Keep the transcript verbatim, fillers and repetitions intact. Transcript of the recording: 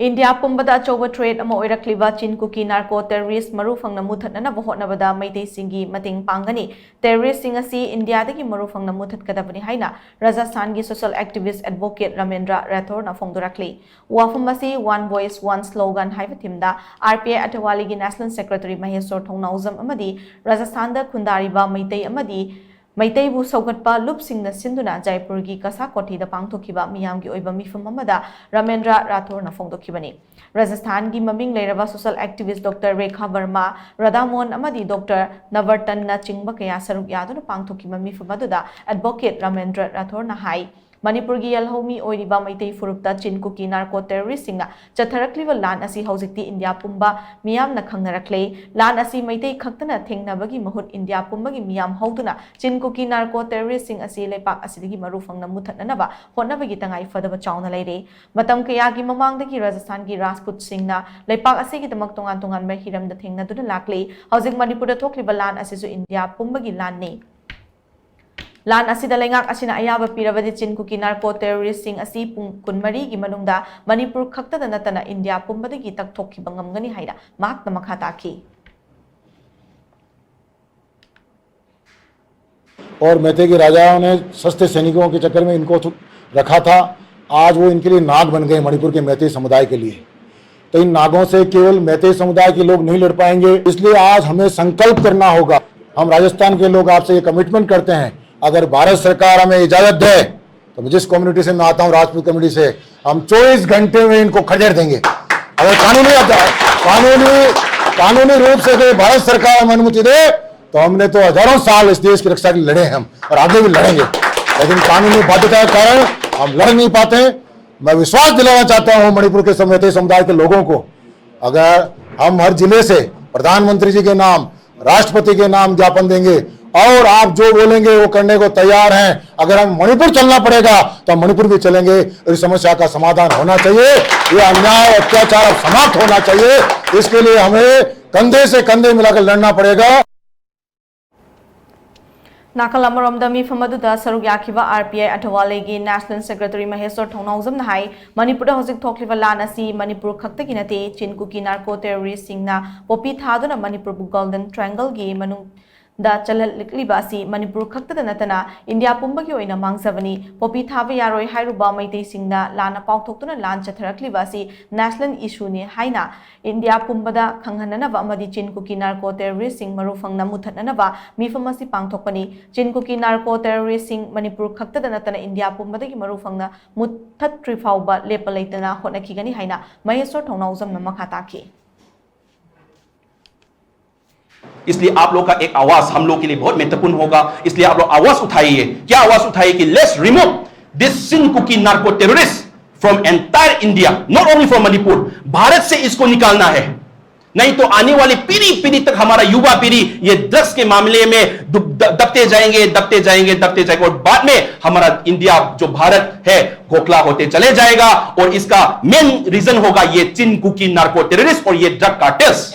India ꯄꯨꯝꯕꯗ ꯑꯆꯧꯕ threat ꯑꯃ ꯑꯣꯏꯔꯛꯂꯤꯕ ꯆꯤꯟ ꯀꯨꯀꯤ narco terrorist ꯃꯔꯨ ꯐꯪꯅ ꯃꯨꯊꯠꯅꯅꯕ ꯍꯣꯠꯅꯕꯗ ꯃꯩꯇꯩꯁꯤꯡꯒꯤ ꯃꯇꯦꯡ ꯄꯥꯡꯒꯅꯤ꯫ Terroristꯁꯤꯡ ꯑꯁꯤ ꯏꯟꯗꯤꯌꯥꯗꯒꯤ ꯃꯔꯨ ꯐꯪꯅ ꯃꯨꯊꯠꯀꯗꯕꯅꯤ ꯍꯥꯏꯅ ꯔꯥꯖꯁꯊꯥꯟꯒꯤ social activist advocate ꯔꯥꯃꯦꯟꯗ꯭ꯔ ꯔꯥꯊꯣꯔꯅ ꯐꯣꯡꯗꯣꯔꯛꯂꯤ꯫ ꯋꯥꯐꯝ ꯑꯁꯤ One Voice One Slogan ꯍꯥꯏꯕ themeꯗ R P I ꯑꯊꯋꯥꯂꯤꯒꯤ National Secretary ꯃꯍꯦꯁ꯭ꯋꯔ ꯊꯧꯅꯥꯎꯖꯝ ꯑꯃꯗꯤ ꯔꯥꯖꯁꯊꯥꯟꯗ ꯈꯨꯟꯗꯥꯔꯤꯕ ꯃꯩꯇꯩ ꯑꯃꯗꯤ ꯃꯩꯇꯩꯕꯨ ꯁꯧꯒꯠꯄ ꯂꯨꯞꯁꯤꯡꯅ ꯁꯤꯟꯗꯨꯅ ꯖꯥꯏꯄꯨꯔꯒꯤ ꯀꯁꯥ ꯀꯣꯊꯤꯗ ꯄꯥꯡꯊꯣꯛꯈꯤꯕ ꯃꯤꯌꯥꯝꯒꯤ ꯑꯣꯏꯕ ꯃꯤꯐꯝ ꯑꯃꯗ ꯔꯥꯃꯦꯟꯗ꯭ꯔ ꯔꯥꯊꯣꯔꯅ ꯐꯣꯡꯗꯣꯛꯈꯤꯕꯅꯤ꯫ ꯔꯥꯖꯁꯊꯥꯟꯒꯤ ꯃꯃꯤꯡ ꯂꯩꯔꯕ social activist Doctor Rekha Verma, Radhamohan ꯑꯃꯗꯤ Doctor ꯅꯕꯔꯇꯟꯅ ꯆꯤꯡꯕ ꯀꯌꯥ ꯁꯔꯨꯛ ꯌꯥꯗꯨꯅ ꯄꯥꯡꯊꯣꯛꯈꯤꯕ ꯃꯤꯐꯝ ꯑꯗꯨꯗ advocate ꯔꯥꯃꯦꯟꯗ꯭ꯔ ꯔꯥꯊꯣꯔꯅ ꯍꯥꯏ, ꯃꯅꯤꯄꯨꯔꯒꯤ ꯌꯦꯜꯍꯧꯃꯤ ꯑꯣꯏꯔꯤꯕ ꯃꯩꯇꯩ ꯐꯨꯔꯨꯞꯇ ꯆꯤꯟ ꯀꯨꯀꯤ narco terroristꯁꯤꯡꯅ ꯆꯠꯊꯔꯛꯂꯤꯕ ꯂꯥꯟ ꯑꯁꯤ ꯍꯧꯖꯤꯛꯇꯤ ꯏꯟꯗꯤꯌꯥ ꯄꯨꯝꯕ ꯃꯤꯌꯥꯝꯅ ꯈꯪꯅꯔꯛꯂꯦ꯫ ꯂꯥꯟ ꯑꯁꯤ ꯃꯩꯇꯩ ꯈꯛꯇꯅ ꯊꯦꯡꯅꯕꯒꯤ ꯃꯍꯨꯠ ꯏꯟꯗꯤꯌꯥ ꯄꯨꯝꯕꯒꯤ ꯃꯤꯌꯥꯝ ꯍꯧꯗꯨꯅ ꯆꯤꯟ ꯀꯨꯀꯤ narco terroristꯁꯤꯡ ꯑꯁꯤ ꯂꯩꯄꯥꯛ ꯑꯁꯤꯗꯒꯤ ꯃꯔꯨ ꯐꯪꯅ ꯃꯨꯊꯠꯅꯅꯕ ꯍꯣꯠꯅꯕꯒꯤ ꯇꯉꯥꯏ ꯐꯗꯕ ꯆꯥꯎꯅ ꯂꯩꯔꯦ꯫ ꯃꯇꯝ ꯀꯌꯥꯒꯤ ꯃꯃꯥꯡꯗꯒꯤ ꯔꯥꯖꯁꯊꯥꯟꯒꯤ ꯔꯥꯖꯄꯨꯠꯁꯤꯡꯅ ꯂꯩꯄꯥꯛ ꯑꯁꯤꯒꯤꯗꯃꯛ ꯇꯣꯉꯥꯟ ꯇꯣꯉꯥꯟꯕ ꯍꯤꯔꯝꯗ ꯊꯦꯡꯅꯗꯨꯅ ꯂꯥꯛꯂꯤ꯫ ꯍꯧꯖꯤꯛ ꯃꯅꯤꯄꯨꯔꯗ ꯊꯣꯛꯂꯤꯕ ꯂꯥꯟ ꯑꯁꯤꯁꯨ ꯏꯟꯗꯤꯌꯥ ꯄꯨꯝꯕꯒꯤ ꯂꯥꯟꯅꯤ꯫ ꯂꯥꯟ ꯑꯁꯤꯗ ꯂꯩꯉꯥꯛ ꯑꯁꯤꯅ ꯑꯌꯥꯕ ꯄꯤꯔꯕꯗꯤ ꯆꯤꯟ ꯀꯨꯀꯤ narco terroristꯁꯤꯡ ꯑꯁꯤ ꯄꯨꯡ ꯀꯨꯟꯃꯔꯤꯒꯤ ꯃꯅꯨꯡꯗ ꯃꯅꯤꯄꯨꯔ ꯈꯛꯇꯗ ꯅꯠꯇꯅ ꯏꯟꯗꯤꯌꯥ ꯄꯨꯝꯕꯗꯒꯤ ꯇꯛꯊꯣꯛꯈꯤꯕ ꯉꯝꯒꯅꯤ ꯍꯥꯏꯅ ꯃꯍꯥꯛꯅ ꯃꯈꯥ ꯇꯥꯈꯤ꯫ और मैते के राजाओं ने सस्ते सैनिकों के चक्कर में इनको थु- रखा था। आज वो इनके लिए नाग बन गए मणिपुर के मैते समुदाय के लिए। तो इन नागों से केवल मैते समुदाय के लोग नहीं लड़ पाएंगे, इसलिए आज हमें संकल्प करना होगा। हम राजस्थान के लोग आपसे ये कमिटमेंट करते हैं, अगर भारत सरकार हमें इजाजत दे तो मैं जिस कम्युनिटी से मैं आता हूँ, राजपूत कम्युनिटी से, हम चौबीस घंटे में इनको खदेड़ देंगे। अगर कानूनी कानूनी कानूनी रूप से अगर भारत सरकार हमें अनुमति दे तो हमने तो हजारों साल इस देश की रक्षा के लिए लड़े हैं हम, और आगे भी लड़ेंगे, लेकिन कानूनी बाध्यता के कारण हम लड़ नहीं पाते। मैं विश्वास दिलाना चाहता हूं मणिपुर के सम- मैतेई समुदाय के लोगों को, अगर हम हर जिले से प्रधानमंत्री जी के नाम, राष्ट्रपति के नाम ज्ञापन देंगे और आप जो बोलेंगे वो करने को तैयार हैं। अगर हम मणिपुर चलना पड़ेगा तो हम मणिपुर भी चलेंगे। इस समस्या का समाधान होना चाहिए, ये अन्याय अत्याचार अब समाप्त होना चाहिए। इसके लिए हमें कंधे से कंधे मिलाकर लड़ना पड़ेगा। ꯅꯥꯀꯜ ꯑꯃꯔꯣꯝꯗ, ꯃꯤꯐꯝ ꯑꯗꯨꯗ ꯁꯔꯨꯛ ꯌꯥꯈꯤꯕ R P I ꯑꯊꯋꯥꯂꯩꯒꯤ National Secretary ꯃꯍꯦꯁ꯭ꯋꯔ ꯊꯧꯅꯥꯎꯖꯝꯅ ꯍꯥꯏ, ꯃꯅꯤꯄꯨꯔꯗ ꯍꯧꯖꯤꯛ ꯊꯣꯛꯂꯤꯕ ꯂꯥꯟ ꯑꯁꯤ ꯃꯅꯤꯄꯨꯔ ꯈꯛꯇꯒꯤ ꯅꯠꯇꯦ, ꯆꯤꯟ ꯀꯨꯀꯤ narco terroristꯁꯤꯡꯅ ꯄꯣꯄꯤ ꯊꯥꯗꯨꯅ ꯃꯅꯤꯄꯨꯔꯕꯨ Golden Triangleꯒꯤ ꯃꯅꯨꯡꯗ ꯆꯜꯍꯜꯂꯛꯂꯤꯕ ꯑꯁꯤ ꯃꯅꯤꯄꯨꯔ ꯈꯛꯇꯗ ꯅꯠꯇꯅ ꯏꯟꯗꯤꯌꯥ ꯄꯨꯝꯕꯒꯤ ꯑꯣꯏꯅ ꯃꯥꯡꯖꯕꯅꯤ꯫ ꯄꯣꯄꯤ ꯊꯥꯕ ꯌꯥꯔꯣꯏ ꯍꯥꯏꯔꯨꯕ ꯃꯩꯇꯩꯁꯤꯡꯅ ꯂꯥꯟꯅ ꯄꯥꯎꯊꯣꯛꯇꯨꯅ ꯂꯥꯟ ꯆꯠꯊꯔꯛꯂꯤꯕ ꯑꯁꯤ national issueꯅꯤ ꯍꯥꯏꯅ ꯏꯟꯗꯤꯌꯥ ꯄꯨꯝꯕꯗ ꯈꯪꯍꯟꯅꯅꯕ ꯑꯃꯗꯤ ꯆꯤꯟ ꯀꯨꯀꯤ narco terroristꯁꯤꯡ ꯃꯔꯨ ꯐꯪꯅ ꯃꯨꯊꯠꯅꯅꯕ ꯃꯤꯐꯝ ꯑꯁꯤ ꯄꯥꯡꯊꯣꯛꯄꯅꯤ꯫ ꯆꯤꯟ ꯀꯨꯀꯤ narco terroristꯁꯤꯡ ꯃꯅꯤꯄꯨꯔ ꯈꯛꯇꯗ ꯅꯠꯇꯅ ꯏꯟꯗꯤꯌꯥ ꯄꯨꯝꯕꯗꯒꯤ ꯃꯔꯨ ꯐꯪꯅ ꯃꯨꯠꯊꯠꯇ꯭ꯔꯤ ꯐꯥꯎꯕ ꯂꯦꯞꯄ ꯂꯩꯇꯅ ꯍꯣꯠꯅꯈꯤꯒꯅꯤ ꯍꯥꯏꯅ ꯃꯍꯦꯁ꯭ꯋꯔ ꯊꯧꯅꯥꯎꯖꯝꯅ ꯃꯈꯥ ꯇꯥꯈꯤ꯫ इसलिए आप लोग का एक आवाज हम लोग के लिए बहुत महत्वपूर्ण होगा, इसलिए आप लोग आवाज उठाइए। क्या आवाज उठाइए कि let's remove this Chin Kuki narco terrorist from entire India, not only from Manipur। Bharat से इसको निकालना है, नहीं तो आने वाली पीढ़ी पीढ़ी तक हमारा युवा पीढ़ी ये ड्रग्स के मामले में दुब- द- दबते जाएंगे, दबते जाएंगे, दबते जाएंगे, और बाद में हमारा इंडिया जो भारत है खोखला होते चले जाएगा। और इसका मेन रीजन होगा ये चिन कुकी नार्को टेररिस्ट और ये ड्रग कार्टेल्स।